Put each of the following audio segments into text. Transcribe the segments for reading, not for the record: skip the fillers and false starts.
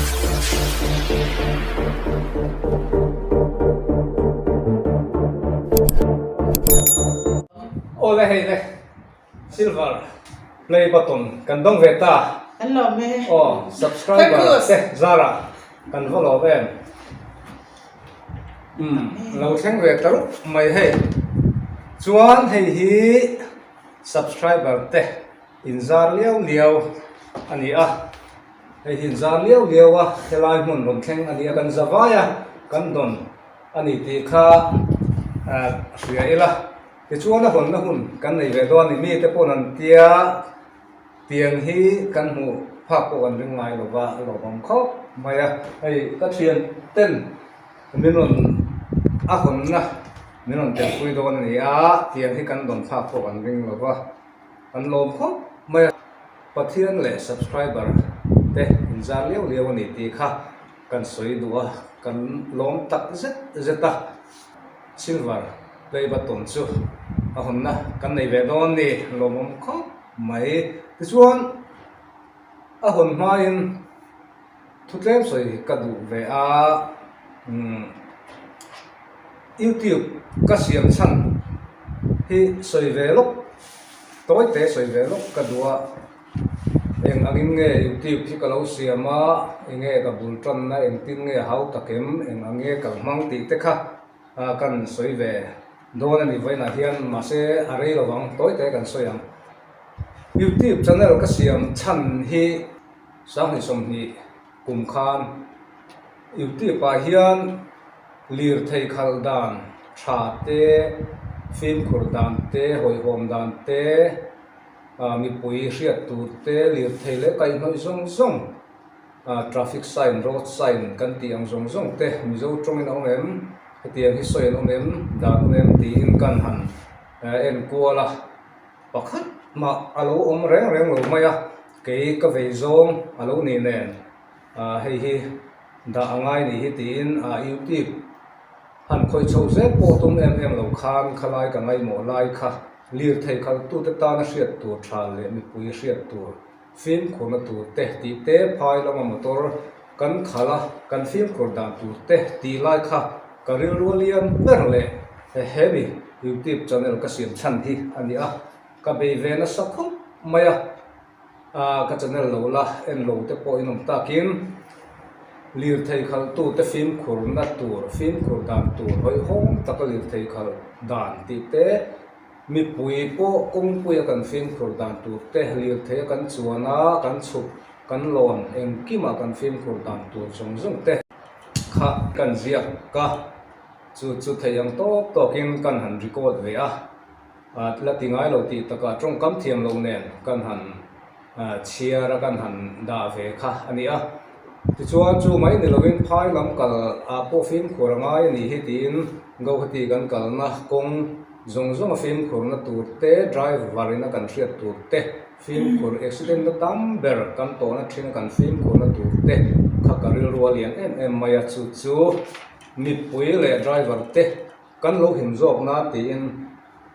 Awle hei le silver play button kan dawng ve ta. Kan lawm e. Aw subscriber te zara kan va lawm em. Umm lo thleng ve ta rup mai hei. Chuan hei hi subscriber te inzar liau liau a ni a. Hei hi inzar liau liau a helai hmun rawn thleng a ni a kan zavai a kan dawn a ni tih kha ah hria ila tichuan a hawnna hun kan nei ve dawn a ni mite pawh an tia tiang hi kan hmuh phak pawh kan ring ngai lo va a lawmawm khawp mai a hei ka thian ten min rawn a hawnna min rawn telpui dawn a ni a tiang hi kan dawn phak pawh kan ring lo va kan lawm khawp mai a. Pathian leh subscriber te inzar liau liau a ni tih kha kan sawi duh a, kan lawm tak zet zet a, silver play button chu a hawnna kan nei ve dawn ni lawmawm khawp mai. Tichuan a hawn hmain thu tlem sawi ka duh ve a, umm youtube ka siam chhan hi sawi ve lawk. Tawi te sawi ve lawk ka duh a, eng angin nge youtube hi ka lo siam a, enge ka bul tanna engtin nge hau tak em, eng ang nge kal hmang tih te kha kan sawi ve dawn a ni vawiinah hian mahse a rei lo ang tawi te kan sawi ang. Youtube channel ka siam chhan hi 2020 kum khan youtube ah hian Lirthei khalh dan tha te, fimkhur dan te, hawihhawm dan te, mipui hriat tur te, lirthei leh kaihhnawih zawng zawng, traffic sign, road sign kan tih ang zawng zawng te Mizo tawngin a awm em, hetiang hi sawi an awm em, dan awm em tiin kan han en kual a, pakhat mah a lo awm reng reng lo mai a, kei ka vei zawng a lo ni nen. Hei hi dah a ngai nih hi tiin youtube han khawih chhoh zel pawh tum em em lo khan khalai ka ngaihmawh lai kha lirthei khaltute tana hriat tur tha leh mipui hriat tur fimkhurna tur te tih te phai lama motor kan khalh a kan fimkhur dan tur te tih lai kha ka rilru a lian ber leh hemi youtube channel ka siam chhan hi a ni a ka bei ve nasa khawp mai a. Ka channel lo la en lo te pawh in awm takin lirthei khalhtu te fimkhurna tur fimkhur dan tur hawihhawm taka lirthei khalh dan tih te mipui pawh kawngpuia kan fimkhur dan tur te lirthei a kan chuan a kan chhuk kan lawn engkimah kan fimkhur dan tur zawng zawng te kha kan ziak a chu chu thei ang tawk tawkin kan han record ve a. La ti ngai lo tih takah tawngkam thiam lo nen kan han chhiar a, kan han dah ve kha a ni a. Tichuan chu mai ni lovin phai lam kal ah pawh fimkhur a ngai a nih hi tiin Guwahati kan kalna kawng zawng zawng a fimkhurna tur te, driver in a kan hriat tur te, fimkhur accident na tam ber kan tawhna thin a kan fimkhurna tur te kha ka rilru a lian em em mai a, chu chu mipui leh driver te Kan lo him zawk nan tiin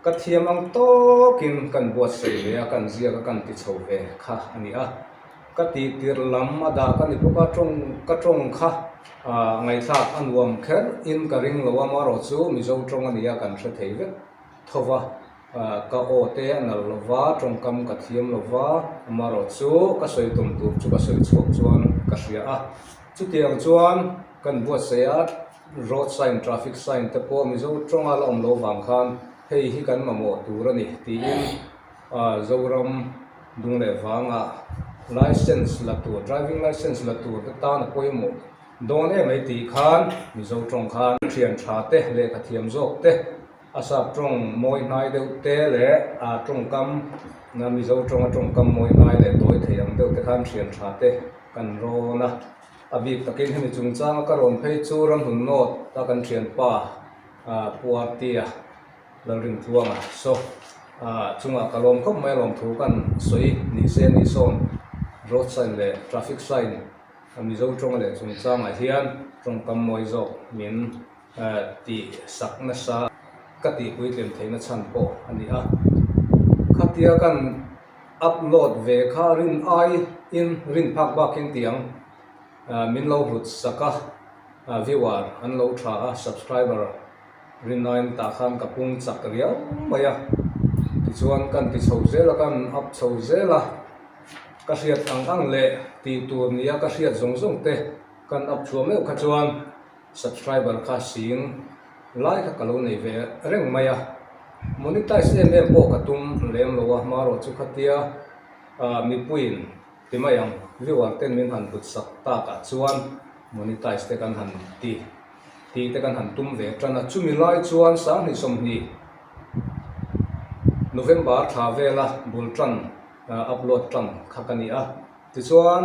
ka thiam ang tawkin kan buatsaih ve a, kan ziak a, kan ti chho ve kha a ni a. Ka tih tirh lam a dah ka ni bawk a, tawng ka tawng kha ngaihthlak a nuam kher in ka ring lo a, amaherawh chu Mizo tawng a ni a, kan hre thei vek tho va, ka aw te a nalh lo va, tawngkam ka thiam lo va, amaherawh chu ka sawi tum tur chu ka sawi chhuak chuan ka hria a. Chutiang chuan kan buatsaih a. Road sign, traffic sign te pawh Mizo tawnga la awm lo vang khan hei hi kan mamawh tur a ni tiin Zoram dung leh vanga license la tur, driving license la tur te tan a pawimawh dawn em mai tih khan Mizo tawng khan thian tha te, lehkha thiam zawk te, a sap tawng mawi hnai deuh te leh a tawngkam Mizo tawnga tawngkam mawi hnai leh tawi thei ang deuh te khan thian tha te kan rawn a. A bik takin hemi chungchanga ka rawn phei chu ramhun nawt a kan thianpa Pu Artia Lalrintluanga saw chungah ka lawm khawp mai a lawm thu kan sawi ni se ni sawn road sign leh traffic sign Mizo tawnga leh chungchangah hian tawngkam mawi zawk min tih sak nasa ka tihpuitlem theihna chhan pawh a ni a. Khatia kan upload ve kha rin aiin rin phak bakin tiang. Min lo hlut sak a, viewer an lo tha a, subscriber rinnain tah khan ka pung chak riau mai a. Tichuan kan ti chho zel a, kan up chho zel a, ka hriat ang ang leh tih tur nia ka hriat zawng zawng te kan up chhuah meuh kha chuan subscriber kha sing lai kha ka lo nei ve reng mai a. Monetize em em pawh ka tum lem lo a, hmarawh chu khatia mipuiin Ti mai ang, viewer ten min han hlut sak tak ah chuan monetize te kan han ti tih te kan han tum ve tan a, chumi lai chuan 20 20 November thla vela bul tan upload tan kha ka ni a, tichuan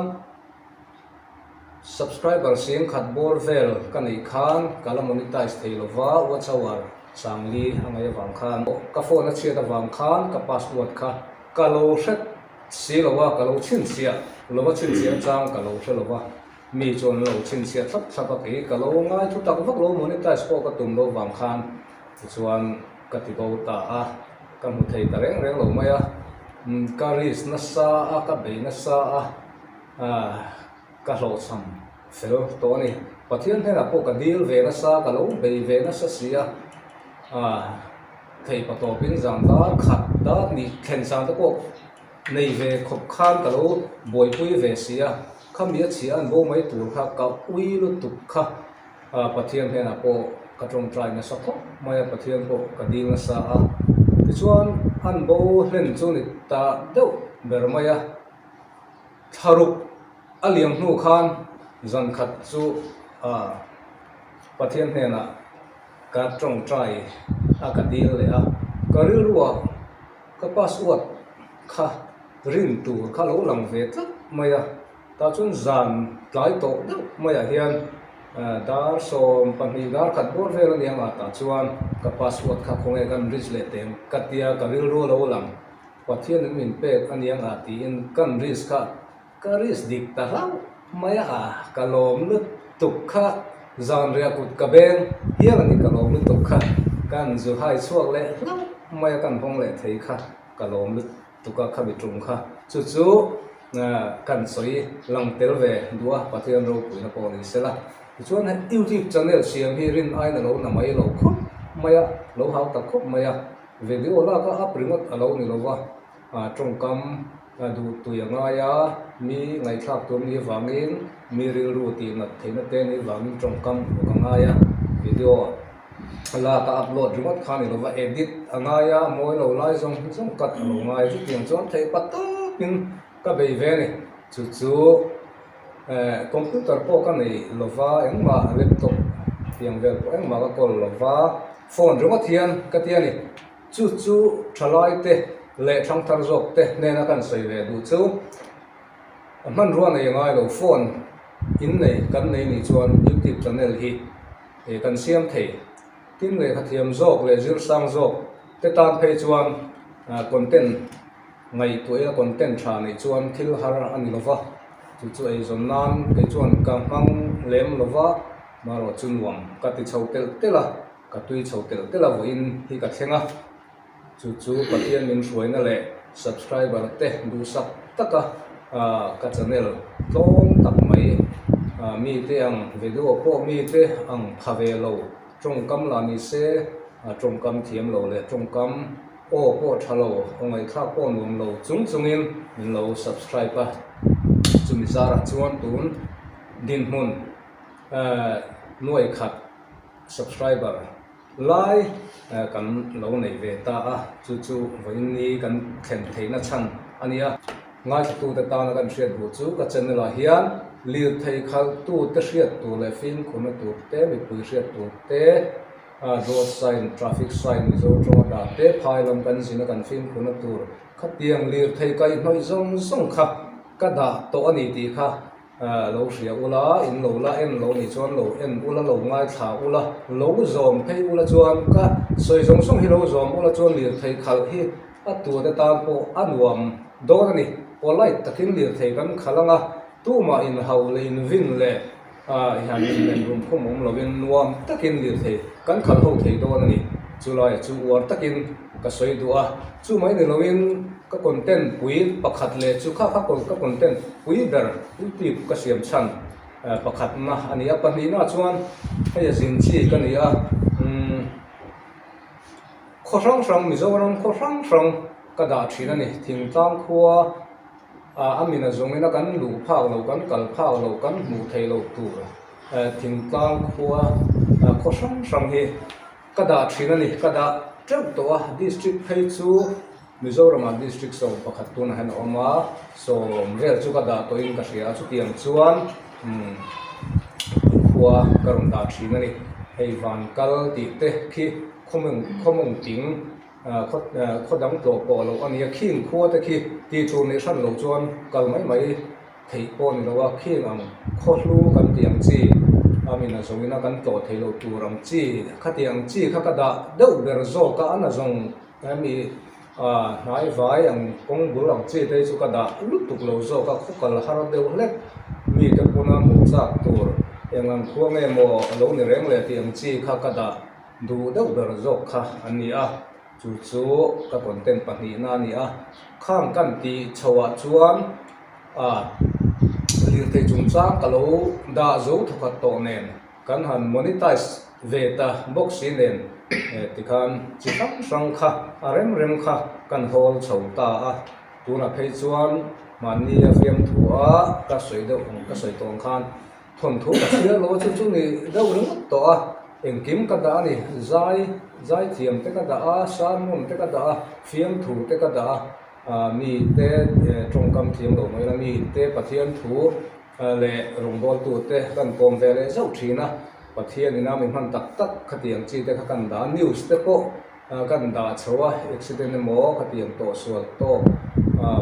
subscriber 10,000 bawr vel ka neih khan ka la monetize thei lova watch hour 4000 a ngaih avang khan ka phone a chhiat avang khan ka password kha ka lo hret Si lo a, ka lo chhinchhiah lo a, chhinchhiah chang ka lo hre lo a, mi chuan an lo chhinchhiah thlap thlap a, kei ka lo ngai thu tak vak lo, monetize pawh ka tum lo vang khan tichuan ka ti bo ta a, ka hmu thei ta reng reng lo mai a, ka risk nasa a, ka bei nasa a, ka hlawhchham fel tawh a ni. Pathian hnenah pawh ka dil ve nasa, ka lo bei ve nasa si a, Thei patawpin zan dar khat dar nih thlen zan te pawh nei ve khawp khan ka lo buaipui ve si a, khami a chhia an bo mai tur kha ka ui lutuk kha Pathian hnenah pawh ka tawngtai nasa khawp mai a, Pathian pawh ka dil nasa a, tichuan an bo hlen chu ni ta deuh ber mai a, thlaruk a liam hnu khan zan khat chu Pathian hnenah. Ka tawngtai a ka dil leh a, ka rilruah ka password kha rin tur kha lo lang ve tlat mai a, tah chuan zan tlai tawh deuh maiah hian dar 12 dar khat bawr vel a ni ang a, tah chuan ka password kha khawnge kan reach leh teng ka tia ka rilru a lo lang, Pathianin min pek a ni ang a tiin kan reach kha Ka risk dik ta hlauh mai a, ka lawm lutuk kha zanriah kut ka beng hial a ni, ka lawm lutuk kha kan zu hai chhuak leh hlauh mai a, kan hawng leh thei kha ka lawm lutuk a, khami tum kha chu chu kan sawi lang tel ve duh a, Pathian ropuina pawh ni sela. Tichuan hei YouTube channel siam hi rin aiin a lo na mai lo khawp mai a, lo hau ta khawp mai a, video lak a up ringawt a lo ni lo va, tawngkam Duh tui a ngai a, mi ngaihthlak tur ni vangin, mi rilru tih nat theihna te ni vangin tawngkam uluk a ngai a, video lak a upload ringawt kha ni lova edit a ngai a, mawi lo lai zawng zawng cut a lo ngai a, chutiang chuan theih pa tawpin ka bei ve a ni. Chu chu computer pawh ka nei lova engmah laptop tiang vel pawh engmah ka kawl lova phone ringawt hian ka ti a ni. Chu chu thalaite leh thangthar zawkte hnena kan sawi ve duh chu a hmanrua nei ngai lo phone in nei kan nei nih chuan youtube channel hi kan siam thei. Tin lehkha thiam zawk leh zir sang zawk te tan phei chuan content ngaihtuah ila content tha neih chuan thil har a ni lova, chu chu eizawn nan kei chuan ka hmang lem lova, marawh chu nuam ka ti chho telh telh a. Ka tui chho telh telh a vawiin hi ka thleng a, chu chu Pathian min hruaina leh subscriber te duhsak taka ka channel tlawm tak mai mite ang video pawh mite ang pha ve lo tawngkam lah ni se tawngkam thiam lo leh tawngkam aw pawh tha lo aw ngaihthlak pawh nuam lo chung chungin min lo subscribe a, chumi zarah chuan tun dinhmun nuai khat. Subscriber lai kan lo nei ve ta a, chu chu vawiin ni kan thlen theihna chhan a ni a. Ngaithlatute tana kan hriat duh chu ka channel ah hian lirthei khalhtute hriat tur leh fimkhurna tur te, mipui hriat tur te, road sign, traffic sign Mizo tawnga dah te, phai lam kan zina kan fimkhurna tur khatiang lirthei kaihhnawih zawng zawng kha ka dah tawh a ni tih kha Lo hria ula, in lo la en lo nih chuan lo en ula, lo ngaithla ula, lo zawm phei ula chuan ka sawi zawng zawng hi lo zawm ula chuan lirthei khalh hi a tute tan pawh a nuam dawn a ni. Polite takin lirthei kan khalh ang a, tumah inhauh leh invin leh hian inmen rum khum awm lovin nuam takin lirthei kan khalh ho thei dawn a ni. Chulaiah chu uar takin ka sawi duh a, chu mai ni loin Ka content pui pakhat leh chu kha kha ka content pui ber YouTube ka siam chhan. Pakhatna a ni a, pahnihna chuan hei a zin chi ka ni a, umm khaw hrang hrang Mizoram khaw hrang hrang ka dah thin a ni. Thingtlang khua ah a min a zawngin a kan luh phak lo, kan kal phak lo, kan hmuh theih loh tur thingtlang khua khaw hrang hrang hi ka dah thin a ni. Ka dah teuh tawh a, district phei chu. Mizoramah district 11 tunah hian a awm a, sawm vel chu ka dah tawhin ka hria a, chutiang chuan umm khua ka rawn dah thin a ni. Hei van kal tih te khi khawmawng khawmawng ting ah khaw ah khaw dang tlawh pawh loh a ni a, khing khua te khi tih tur nih hran loh chuan kal mai mai theih pawh a ni lo a, khing ang khaw hlu kan tih ang chi a min a zawngin a kan tlawh theih loh tur ang chi khatiang chi kha ka dah deuh ber zawk a, a na zawng. Hemi hnai vai ang kawng bul ang chi te hi chu ka dah lutuk lo zawk a, khaw kal har deuh hlek mite pawna hmuh chak tur eng ang khua nge maw a lo ni reng leh tih ang chi kha ka dah duh deuh ber zawk kha an ni a, chu chu ka content pahnihna a ni a, khang kan tih chho ah chuan lirthei chungchang ka lo dah zo thawkhat tawh nen. Kan han monetize ve ta bawk si nen tikhan chi hrang hrang kha a rem rem kha kan hawl chho ta a, tunah phei chuan mahni a fiamthu a ka sawi deuh ang ka sawi tawh ang khan thawnthu ka chhiar lo a chu chu ni deuh ringawt tawh a, engkim ka dah a ni, zai zai thiam te ka dah a, sermon te ka dah a, fiamthu te ka dah a, mite tawngkam thiam lo mai la mite Pathian thu. Leh rawngbawltute kan kawm ve leh zauh thin a, Pathian ina mi hman tak tak khatiang chi te kha kan dah a, news te pawh kan dah chho a, accident emaw khatiang tawh sual tawk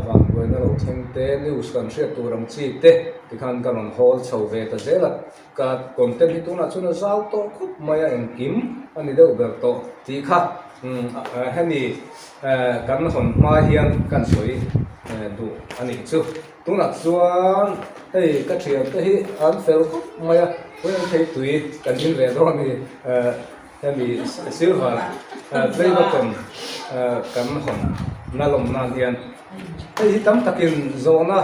vanbuaina lo thleng te news kan hriat tur ang chi te tikhan ka rawn hawl chho ve ta zel a, ka content hi tunah chuan a zau tawh khawp mai a, engkim a ni deuh ber tawh tih kha hemi kan hawn hma hian kan sawi duh a nih chu. Tunah chuan hei ka thiante hi an fel khawp mai a, puiang thei tui kan in ve dawn a ni. Hemi silver play button kan hawn na lawm nan hian hei hi tam takin zawhna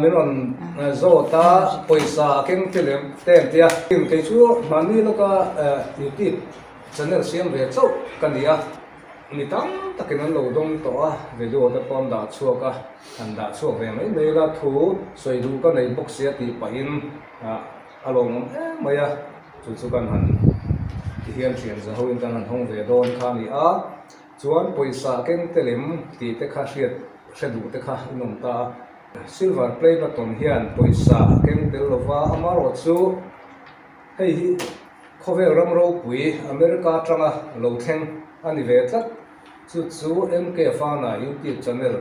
min rawn zawt a, pawisa a keng te lem te an tia. Kei chu mahni lawka youtube channel siam ve chauh ka ni a. Mi tam takin an lo dawng tawh a, video te pawh an dah chhuak a, han dah chhuak ve mai mai ila thu sawi duh ka nei bawk sia tih pahin a lawmawm em mai a, chu chu kan han ti hian thian za hoin kan han hawng ve dawn kha a ni a, chuan pawisa keng te lem tih te kha hriat hre duh te kha in awm ta a, silver play button hian pawisa a keng tel lova amaherawhchu Hei hi khawvel ram ropui America atanga lo thleng a ni ve tlat. Chu chu MK Fana YouTube channel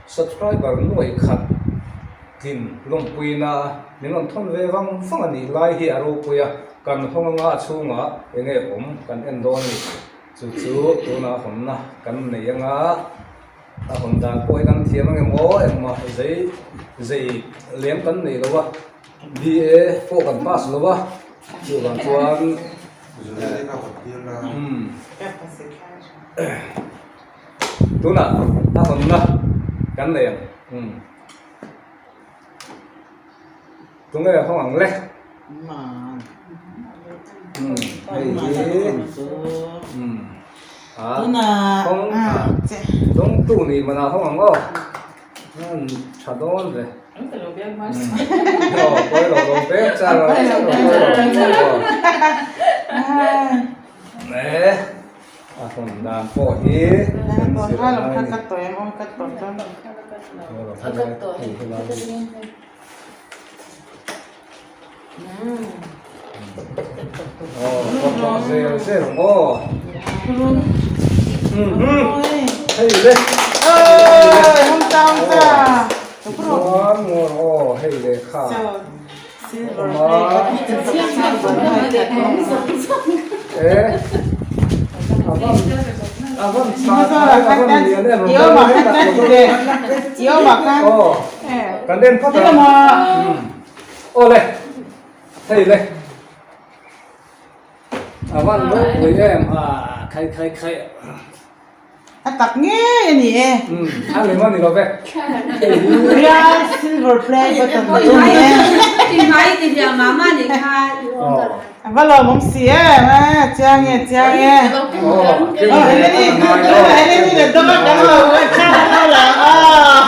subscriber nuai khat tlin lawmpuina min rawn thawn ve vang vang a nih lai hi a ropui a, kan hawng anga a chhungah eng nge awm kan en dawn a ni. Chu chu tunah hawnna kan nei anga a hawn dan pawh hi kan thiam ange maw engmah zei zei lem kan nei lo a. BA pawh kan pass lo a, chuvang chuan umm tunah a hawnna kan nei ang umm tunge hawng ang le umm hei hi umm a hawng dawngtu nih manah hawng ang aw. An tha dawn ve. Aw pawi lo lo bek char char pawi lo. Eh a hawn dan pawh hi kan zir a ngai a ni. Aw kawt tawh zel zel ang aw. Hei le. Chuan maw aw hei le kha. E a van tha a van lian em aw kan en phawt ang aw le hei le a van ropui em a khai khai khai. A tak ngei a ni e. Umm a lem a ni lo ve. Real silver play button chu a ni e. A va lawmawm si em a, chiang e chiang e. Aw Eleni Eleni le dawng a kan lo thla a lo la aw.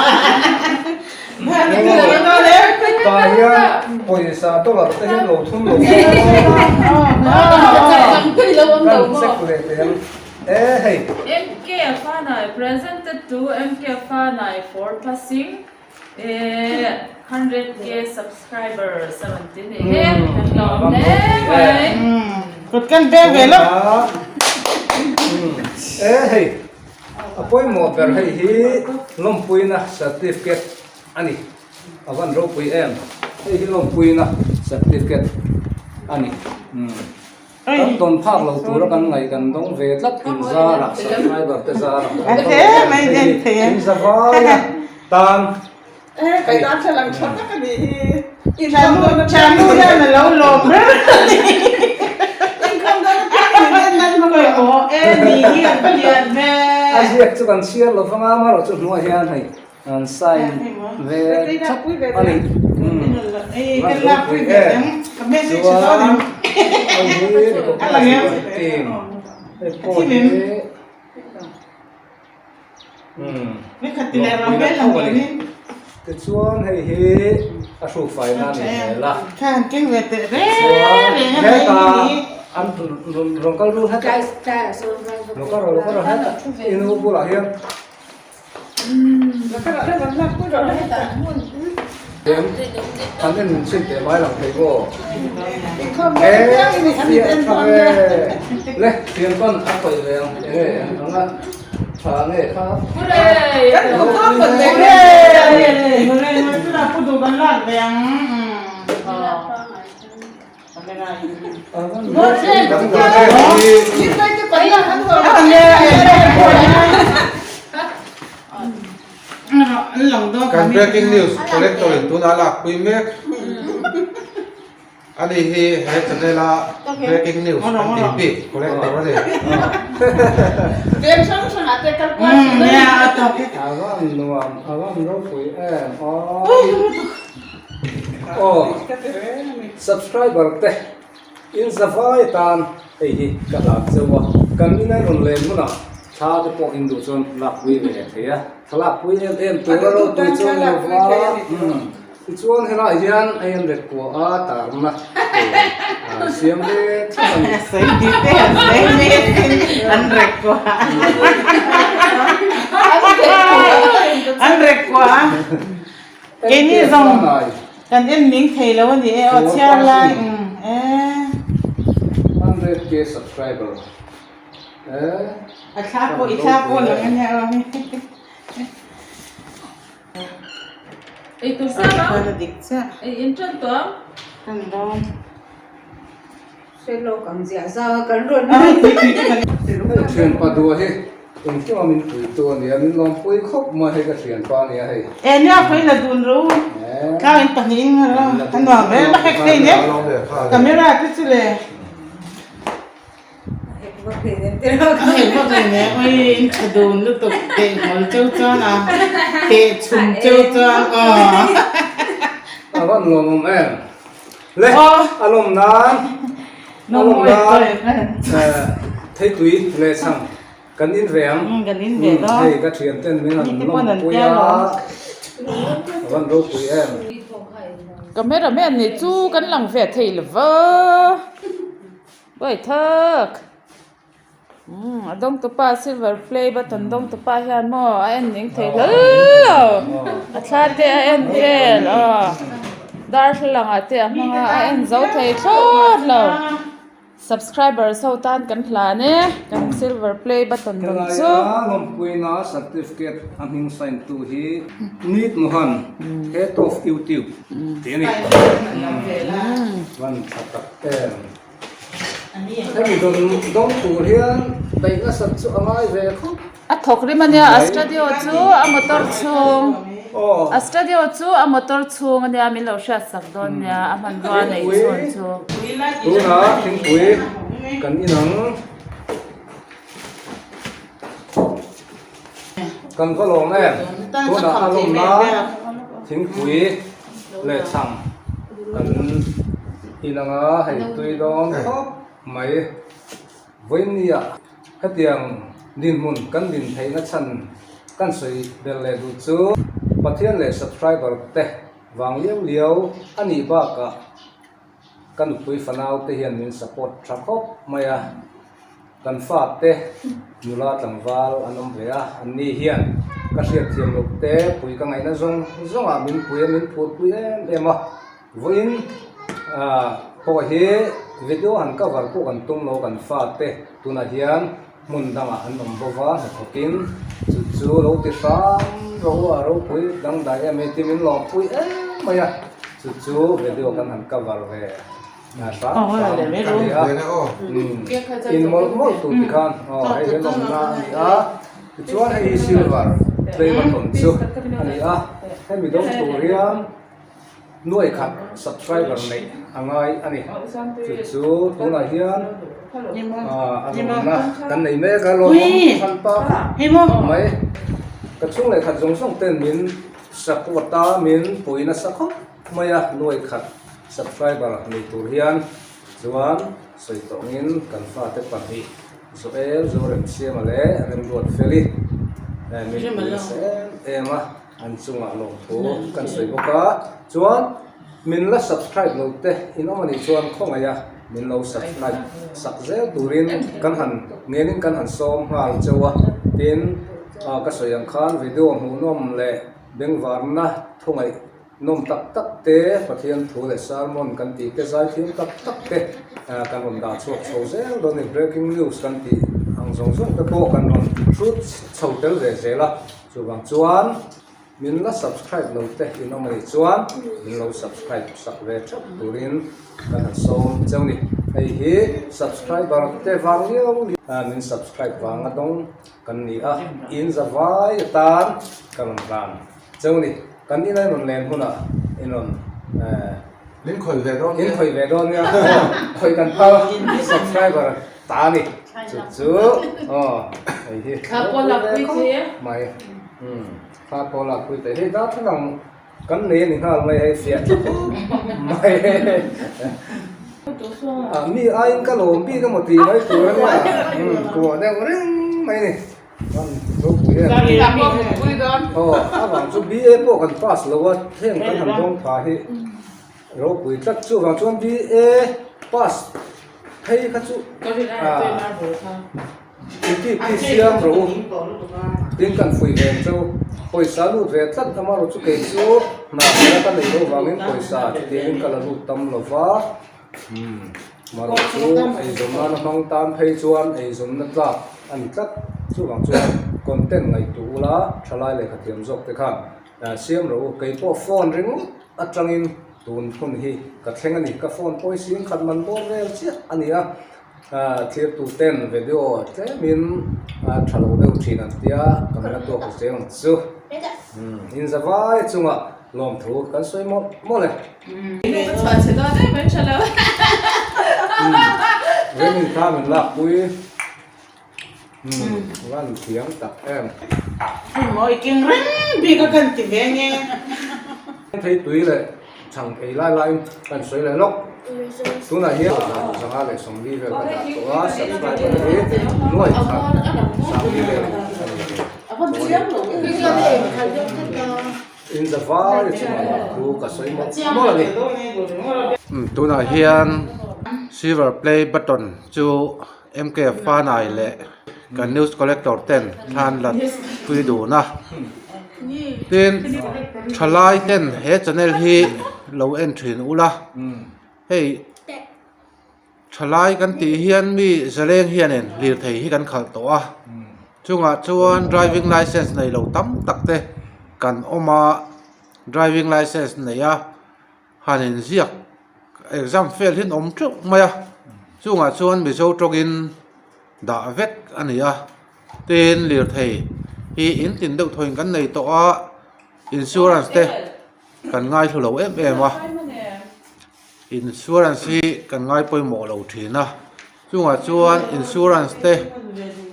Tah hian pawisa dollar te hian lo thum lo kan check leh teh ang e hei. MK Fanai presented to MK Fanai for passing 100k subscribers a rawn ti ni he kan lawm hle mai. Kut kan beng ve lo. E hei. A pawimawh ber hei hi lawmpuina certificate a ni. A van ropui em? Hei hi lawmpuina certificate a ni. Kan dawn phak lo tura kan ngaih kan dawng ve tlat in zarah subscriber te zarah kan dawng ve hei hi in za vaia tan hei. A ziak chu kan chhiar lo vang a, amaherawh chu hnuaiah hian hei an sign ve thap a ni. Umm ropui em chuan hei hi recognize team hei pawh hi Tichuan hei hi a hruk fai na a ni hmel a. Chuan heta an rawn kal ru heta lo kal rawh lo kal rawh heta i nu bulah hian An en min chhin teh mai lang thei maw? E fiah tha ve le thian pawn a khawih ve ang enge ang a tha nge kha. Kan breaking news collector in tuna lakpui mek a ni hi he channel a breaking news kan tih bik collector a ni. Aw subscriber te in zavai tan hei hi ka hlan cheu a kan inai rawn len hunah thla te pawh in duh chuan lakpui ve thei a thla lakpui em em tur a ropui chu a ni lova tichuan helaiah hian a en rek kuah a tarna tur siam ve thlap a ni. Keini zawng kan en ning thei lo a ni e aw chhiar lai e. 100k subscriber e. A thla pawh i thla pawh lang a nia aw. Ei tur siam ang. Ei in tan tawh ang. Tan dawn. Hre lawk ang ziah zau a kan rawn Hei thianpa duah hi engkim a min puitu a nia, min lawmpui khawp mai hei ka thianpa a nia hei. E nia pawh i la dun ro tlang in pahnihin ro a nuam ve la hek thei nen camera te chu le a hek vak thei nen te ro a hek vak thei nen oi in tha dun lutuk teh ngawl cheu chuan a teh chhum cheu chuan aw a va nuam awm em. Le a lawm nan a lawm nan theitui leh chhang kan in ve ang hei ka thian ten min han lawmpui a a van ropui em. Camera man nih chu kan lang ve thei lo va buaithak. Umm a dawng tupa silver play button dawng tupa hian maw a en ning thei hlel lo a thla te a en vel aw darthlalang ah te a hmang a a en zo thei thlawt lo subscribers ho tan kan hlan e kan silver play button dawng chu. Helai a lawmpuina certificate a hming sign tu hi Neet Mohan head of YouTube tih a ni. Van tha tak em. Hemi dawn dawng tur hian daih nasat chu a ngai ve khawp. A thawk rim a nia a studio chu a motor chhung a studio chu a motor chhung a nia min lo hriat sak dawn nia a hmanrua neih chhun chu. Tunah thingpui kan inang. Kan va lawm em? Tunah a lawmna thingpui leh chhang kan in ang a, hei tui dawn khawp mai. Vawinia hetiang dinhmun kan din theihna chhan kan sawi belh leh duh chu Pathian leh subscriber te vang liau liau a nih bakah Ka nupui fanau te hian min support tha khawp mai a, kan fate nula tlangval an awm ve a, anni hian ka hriatthiam loh te pui ka ngaihna zawng zawng ah min pui a, min phurpui em em a, vawiin ah pawh hi video han cover pawh kan tum lo kan fate tunah hian hmun dangah an awm bo va hnathawkin chu chu lo ti hram rawh u a ropui dangdai em hei ti min lawmpui em mai a chu chu video kan han cover ve hram hram a ni a in mawlh mawlh tur ti khan aw hei hi lawmna a ni a tichuan hei hi silver play button chu a ni a hemi dawng tur hian Nuai khat subscriber neih a ngai a ni. Chu chu tunah hian a lawmna kan nei mek a, lawmawm than pa khawp mai. Ka chhung leh khat zawng zawng ten min support a, min pui nasa khawp mai a, nuai khat subscriber nei tur hian chuan sawi tawngin kan fate pahnih Joel Zoremsiama leh Remruatfeli min pui nasa em em a. An chungah lawmthu kan sawi bawk a, chuan min la subscribe lo te in awm anih chuan khawngaih a min lo subscribe sak zel turin kan han ngenin kan han sawm nghal cheu a, tin ka sawi ang khan video hmuhnawm leh bengvarna thungaih nawm tak tak te Pathian thu leh sermon kan tih te zaithiam tak tak te kan rawn dah chhuak chho zel dawn a ni breaking news kan tih ang zawng zawng te pawh kan rawn hrut chho tel ve zel a. Chuvang chuan min la subscribe lo te in awm anih chuan min lo subscribe sak ve theuh turin kan han sawm cheu ni. Hei hi subscriber te vang liau liau min subscribe vanga dawng kan ni a, in za vai atan ka rawn hlan cheu ni. Kan ina in rawn len hunah in rawn eh. Min khawih ve dawn nia. Min khawih ve dawn nia. Khawih kan phal subscriber ta a ni. Chu chu aw hei hi. Thla pawh lak pui thei e. Mai. Um thla pawh lak pui thei. Hei darthlalang kan nei a ni nghal mai hei fiah tha khawp mai. Ah mi aiin ka lawm bik emaw tih mai tur a nia. Um kuah deuh reng mai a ni. Aw avang chu BA pawh kan pass lo a heng kan han dawng pha hi ropui tlat chuvang chuan BA pass phei kha chu inti pi siam rawh u tin kan fuih ve ang cheu pawisa lut ve tlat amaherawh chu kei chu hna hna ka neih loh vangin pawisa chutiangin ka la lut tam lo va. Marawh chu eizawn nana hmang tan phei chuan eizawnna tlak a ni tlat. Chuvang chuan content ngaihtuah ula thalai lehkha thiam zawk te khan siam rawh u. Kei pawh phone ringawt atangin tun hun hi ka thleng a ni. Ka phone pawh hi sing khat man bawr vel chiah a ni a. Thirtu ten video tlemin a tha lo deuh thin an tia kan la tuak zel ang chu. Inzavai chungah lawmthu kan sawi mawlh mawlh e. Remin kha min lak pui van thiam tak em. Mawi king reng bik a kan ti ve nge. Thei tui leh chhang ei lai laiin kan sawi leh lawk. Tunah hian zanga leh sawmli vel ka dah tawh a subscriber hi nuai khat sangli vel a ni ve tawh a ni. In za vai chungah lah thu ka sawi mawlh mawlh a ni. Tunah hian silver play button chu MK Fanai leh kan news collector ten thlan la pui dun a. Tin, thalai ten he channel hi lo en thin ula hei Thalai kan tih hian mi zaleng hianin lirthei hi kan khalh tawh a, chungah chuan driving licence nei lo tam tak te kan awm a, driving licence nei a han inziak exam fail hi an awm teuh mai a, chungah chuan mizo tawngin dah vek a ni a, tin lirthei hi in tin deuh thawin kan nei tawh a, insurance te kan ngaithlu lo em em a. Insurance hi kan ngai pawimawh lo thin a, chungah chuan insurance te.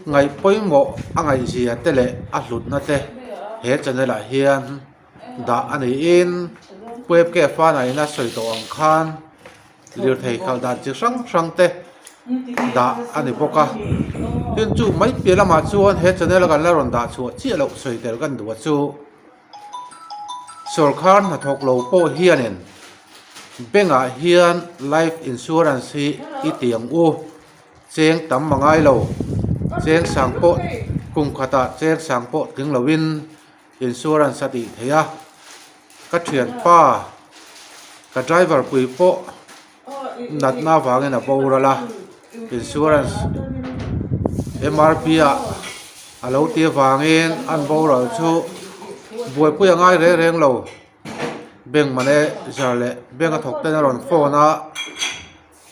Ngaih pawimawh a ngaihzia te leh a hlutna te he channel ah hian dah a niin Puepke Fana ina sawi tawh ang khan lirthei khalh dan chi hrang hrang te dah a ni bawk a. Tin chu mai piah lamah chuan he channel a kan la rawn dah chhuah chiah loh sawi tel kan duh a chu. Sawrkhar hnathawk lo pawh hianin bank ah hian life insurance hi i ti ang u cheng tam a ngai lo cheng sang pawh kum khatah cheng sang pawh tling loin insurance a tih theih a ka thianpa ka driver pui pawh natna avangin a boral a insurance M R P ah a lo tih avangin an boral chu buaipui a ngai reng reng lo bank manager leh bank a thawk ten a rawn phone a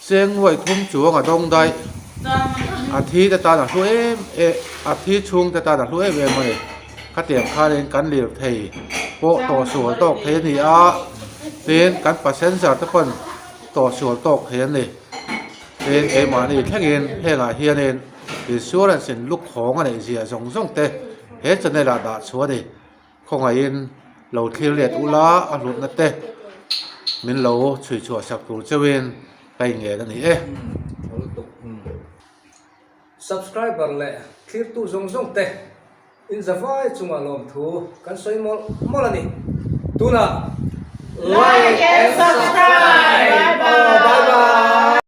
cheng nuaih thum chuang a dawng daih a thi te tan a hlu em em a thi chhung te tan a hlu em em a ni khatiang khanin kan lirthei pawh tawhsual tawk thei a ni a. Tin, kan passenger te pawn tawhsual tawk thei an ni. Tin, keimahni thlengin hengah hianin insurance in lukhawng a neih zia zawng zawng te he channel ah dah chhuah a ni. Khawngaihin lo thlir let ula a hlutna te min lo chhui chhuah sak tur cheuhin ka inngen a ni e. Subscriber leh thlirtu zawng zawng te In zavai chungah lawmthu kan sawi mawlh mawlh a ni. Tunah Like and subscribe! Bye bye!